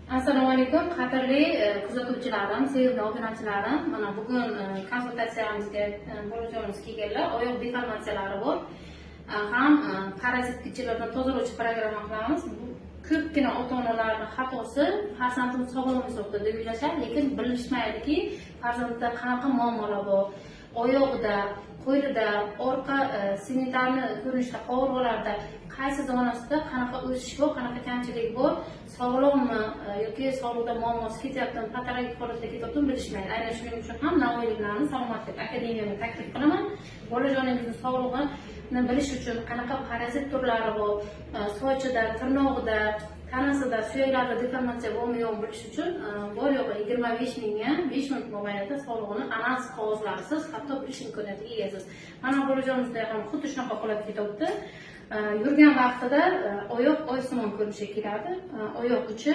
Assalomu alaykum, qadrli kuzatuvchilarim, sevimli obunachilarim. Mana bugun konsultatsiyamizga bolajonimiz kelganlar, oyoq deformatsiyalari bor. Ham parazit pichalardan tozalovchi programma qilamiz. Bu ko'pgina ota-onalarning xatosi, farzandim sog'lom hisobda deb o'ylashadi, lekin bilishmaydiki, farzandda qanaqa muammolar bor. Oyog'ida, qo'lida, orqa segmentarni ko'rinishda, qovurg'alarda qaysi zonasida qanaqa o'sish bor, qanaqa kamchilik bor, sog'lommi yoki sog'liqda muammosi ketyaptimi, patologik holatda ketyaptimi, bilishmaydi. Aynan shuning uchun ham Navoiyliklarni Salomatlik akademiyamga taklif qilaman. Bolajoningizni sog'lig'ini bilish uchun qanaqa parazit turlari bor, sochida, tirnog'ida, tanasida, suyaklarida deformatsiya bormi, yo'qmi bilish uchun bor yo'g'i 25 mingga 5 minut mobaynida sog'lig'ini analiz qog'ozlarisiz hatto bilish imkoniyatiga egasiz. Mana bolajonimizda ham xuddi shunaqa holat ketyapti. Yurgan vaqtida oyoq oysimon ko'rinishga keladi. Oyoq uchi